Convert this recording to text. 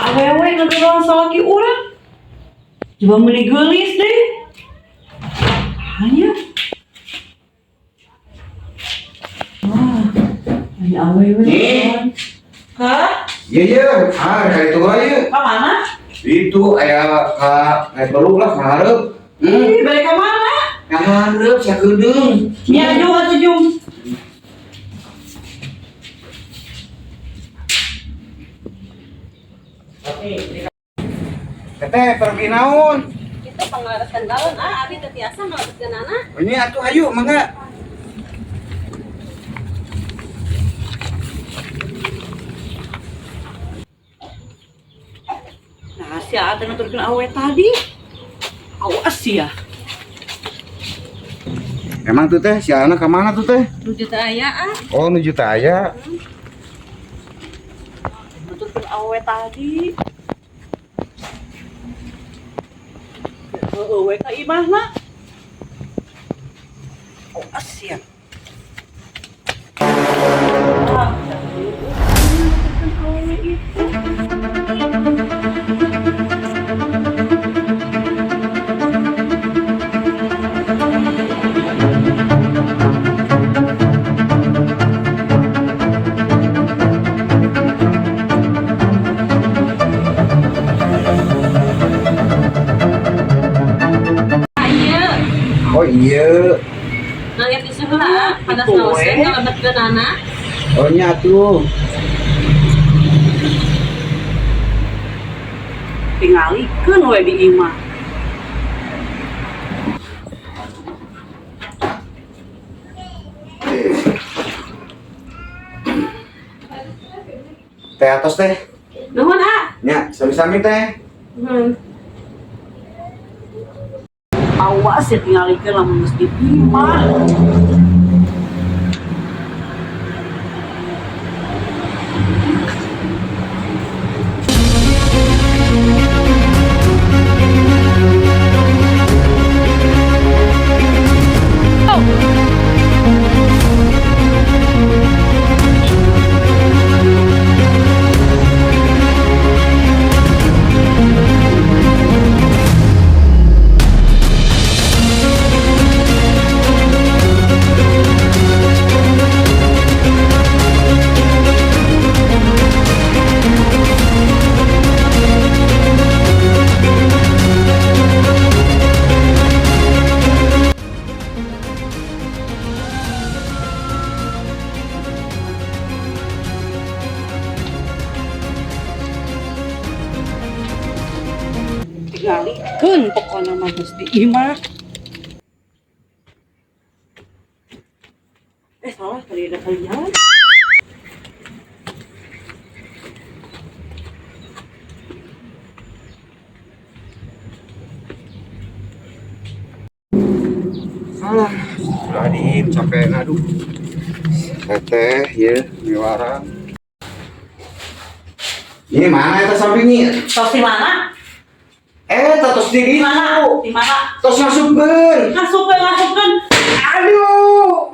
Awewe ngageroan salaki urang. Coba meuli geulis deh. Hanya. Wah, ini awewe. Nih. Hah? Iya iya, ah kali itu aja. Ka mana? Itu aya ka kayak perlu lah ka hareup. Ih, balik ka mana? Ka hareup sia kedeung. Ya, jung atuh jung. Teteh pergi naon? Itu panglareskeun galon ah, abi teu tiasa ngalebetkeunana. Ini atuh ayo mangga. Nah, si Aa teh nuturkeun awewe tadi. Awas ya. Emang tuh teh si anak ke mana tuh teh? Nuju teu aya ah. Oh nuju teh aya. Nuturkeun awewe tadi. Heeh we ka imahna. Awas ya. Ah, nuturkeun awewe itu. Ah, iya. Oh iya. Nangit tisu heula ah, panas Itu naoseun we. ngalebetkeunana. Oh nya atuh. Tingalikeun we di imah. Teh atos teh. Nuhun ah. Nya, sami-sami teh. Hmm. Awas ya tingalikeun lamun geus di imah. Tingalikeun pokona mah geus di imah. Eh salah kali ada kali jalan. Alah, sudah diem capek aduh. Teteh, ya, miwarang. Ini mana eta sampingnya? Tos di mana? Eh, tos di Di mana? ditu. Di mana? Tos masukkeun. Ngasupkeun, ngasupkeun. Aduh.